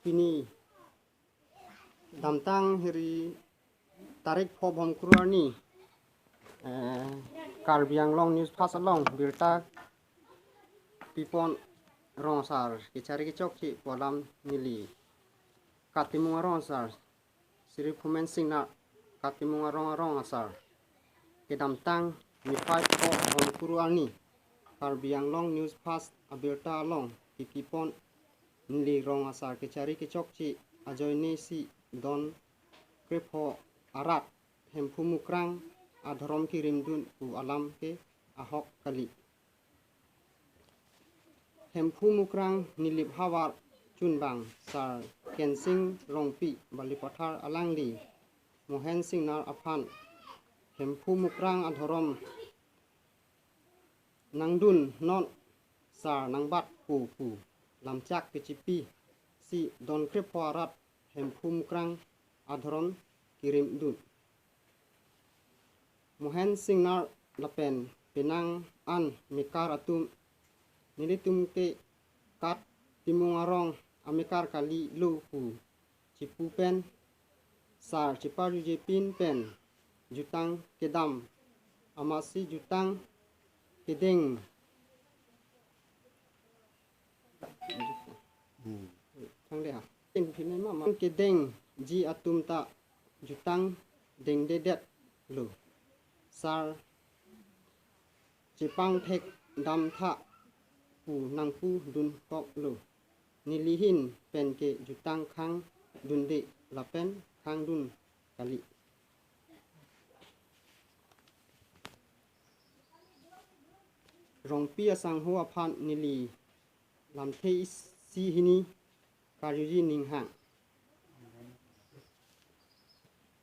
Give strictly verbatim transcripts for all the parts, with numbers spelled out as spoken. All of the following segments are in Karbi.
Pini damtang hiri tarik pho Bhomkuru arni, eh, Karbi Anglong News Fast along birta pipon rong asar kechari kechokche pu alam neli Kat Timung arong asar Sri Phumen Singnar, Kat Timung arong arong asar kedamtang niphai pho Bhomkuru arni Karbi Anglong News Fast abirta along kipipon neli rong asar kechari kechokche ajoine si don krepho arat Hemphu Mukrang adhorom kirimdun pu alam ke ahok kali. Hemphu Mukrang Nilip havar chunbang Sar Kensing Rongpi Balipathar alangli Mohen Singnar aphan Hemphu Mukrang adhorom nangdun non sar nangbat pu pu lamchak kechipi si don krepho arat Hemphu Mukrang adhorom kirimdun. Mohen Singnar lapen penang an mekar atum nelitum ke Kat Timung arong amekar kali lo pu chipu pen sar chiparjuje pin pen jutang kedam amatsi jutang kedeng. Hmm. Tangde ha. Kedengji atum ta jutang dengdedet lo. Sar chepangthek damtha pu nangpudun kok lo. Nelihin penke jutang khang dunde lapen khang dun kali. Rongpi asangho aphan neli lamthe isi hini karjuji ninghang.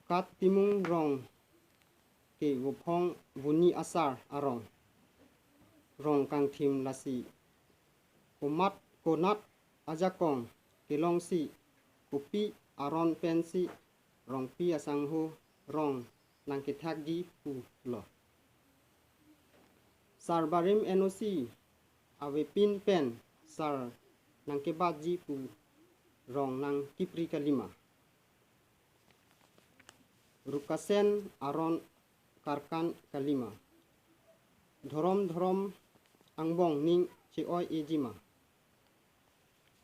Kat Timung rong ke vophong vuni asar arong. Rong kangthim lasi komat konat ajakong kelongsi kopi aron pensi Rongpi asangho rong nangkethakji pulo. Sar barim N O C avepin pen sar nangkebatji pu rong nangkipri kalima. Rukasen aron karkan kalima. Dhorom dhorom angbong ning che-oi ejima.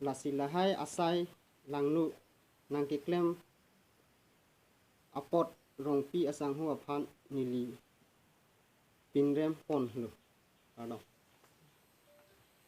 Lasi lahai asai langno nangkeklem apot Rongpi asangho aphan neli pinrem ponlo. Kardom.